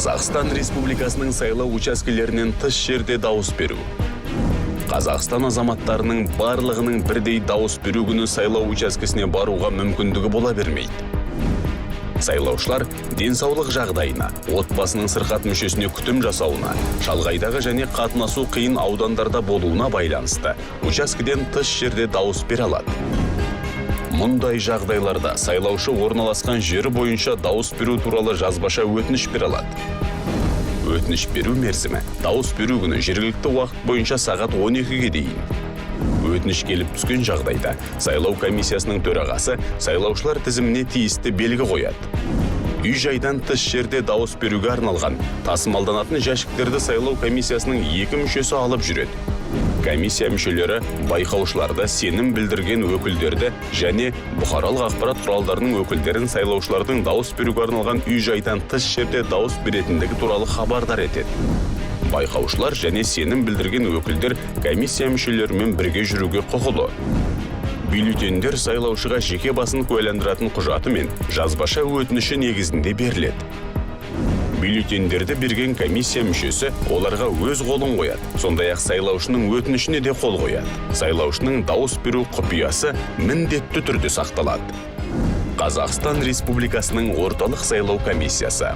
Қазақстан Республикасының сайлау учаскелерінен тыс жерде дауыс беру. Қазақстан азаматтарының барлығының бірдей дауыс беру күні сайлау учаскесіне баруға мүмкіндігі бола бермейді. Сайлаушылар денсаулық жағдайына, отбасының сырқат мүшесіне күтім жасауына, шалғайдағы және қатынасу қиын аудандарда болуына байланысты учаскеден тыс жерде дауыс бере алады. Мұндай жағдайларда сайлаушы орналасқан жері бойынша дауыс беру туралы жазбаша өтініш бере алады. Өтініш беру мерзімі дауыс беру күні жергілікті уақыт бойынша сағат 12-ге дейін. Өтініш келіп түскен жағдайда сайлау комиссиясының төрағасы сайлаушылар тізіміне тиісті белгі қояды. Үй жайдан тыс жерде дауыс беруге арналған тасымалданатын жәшіктерді сайлау комиссиясының екі мүшесі алып жүреді. Комиссия мүшелері байқаушыларды, сенім білдірген өкілдерді және бұқаралық ақпарат құралдарының өкілдерін сайлаушылардың дауыс беруге арналған үй жайдан тыс жерде дауыс беретіндігі туралы хабардар етеді. Байқаушылар және сенім білдірген өкілдер комиссия мүшелерімен бірге жүруге құқылы. Бюллетендер сайлаушыға жеке басын куәландыратын құжаты мен жазбаша өтініші негізінде беріледі. Бюллетендерді берген комиссия мүшесі оларға өз қолын қояды, сондай ақ сайлаушының өтінішіне де қол қояды. Сайлаушының дауыс беру құпиясы міндетті түрде сақталады. Қазақстан Республикасының Орталық сайлау комиссиясы.